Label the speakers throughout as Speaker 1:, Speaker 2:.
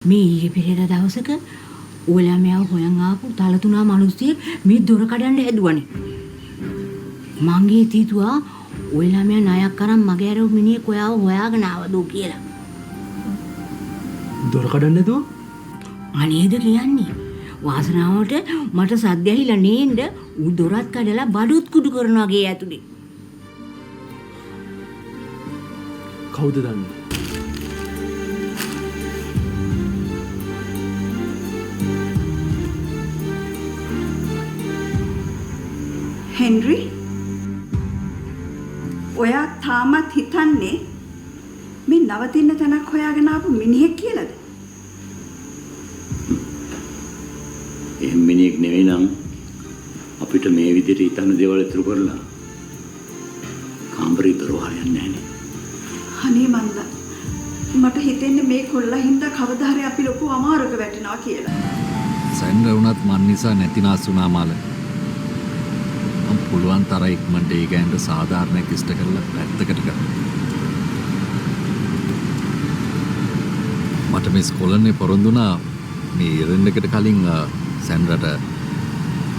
Speaker 1: මේ ඊයේ පෙරේදා දවසක ඔය ළමයාව හොයන් ආපු තලතුණා මිනිස්සෙක් මේ දොර කඩන්න හැදුවනේ. මං ගිහින් හිතුවා ඔය ළමයා ණයක් අරන් මගේ අර මිනිහෙක් ඔයාව හොයාගෙන ආවදෝ කියලා.
Speaker 2: දොර කඩන්න හැදුවා?
Speaker 1: අනේද කියන්නේ. වාසනාවට මට සද්ද ඇහිලා නේන්ද ඌ දොරත් කඩලා බඩුත් කුඩු කරනවා ගේ ඇතුලේ.
Speaker 2: කවුද දන්නේ?
Speaker 3: හෙන්රි, ඔයා තාමත් හිතන්නේ මේ නවතින්න තැනක් හොයාගෙන ආපු මිනිහෙක් කියලාද?
Speaker 4: එහෙම මිනිහෙක් නෙවෙයි නම් අපිට මේ විදිහට හිතන දේවල් ඉතුරු කරලා කාමරේ දොර වහලා යන්නේ නැහනේ.
Speaker 3: අනේ මන්දා, මට හිතෙන්නේ මේ කොල්ලා හින්දා කවදා හරි අපි ලොකු අමාරුවක වැටෙනවා කියලා.
Speaker 5: සැන්ඩ්‍රා වුණත් මන් නිසා නැතිනාස් වුණා මාල. මං පුළුවන් තරම් ඉක්මනට ඒ ගෑනට සාධාරණයක් ඉෂ්ට කරලා පැත්තකට කරන්න. මට මේ ස්කොලන්නේ පොරොන්දු වුණා මේ ඉරෙන් එකට කලින් සැන්ඩ්‍රාට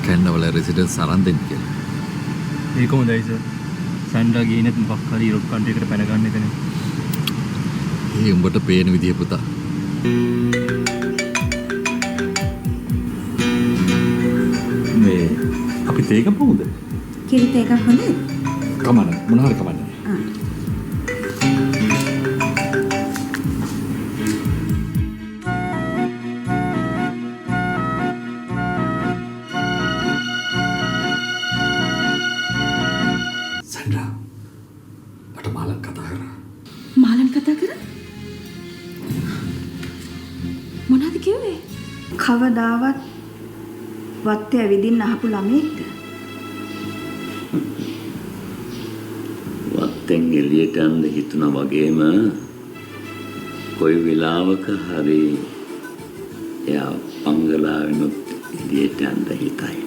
Speaker 5: කැනඩාවල රෙසිඩන්ස් අරන් දෙන්න කියලා.
Speaker 2: ඒක හොඳයි සර්. සැන්ඩ්‍රා ගියේ නැත් මොකක් හරි යුරෝප් කන්ට්‍රි එකට පැන ගන්න එකනේ.
Speaker 5: ඒ උඹට පේන විදිය පුතා.
Speaker 6: මේ අපි තේ එකක් බොමුද?
Speaker 7: කිරි තේ එකක් හොඳයි.
Speaker 6: කමන්න මොන හරි කමන්න.
Speaker 5: සැන්ඩ්‍රා මට මාලන් කතා කරා.
Speaker 7: මාලන් කතා කරා? මොනවද කිව්වේ?
Speaker 3: කවදාවත් වත්තේ ඇවිදින්න අහපු ළමයෙක්ද?
Speaker 4: වත්තෙන් එළියට යන්න හිතුණා වගේම කොයි වෙලාවක හරි එයා බංගලාවෙනුත් එළියට යන්න හිතයි.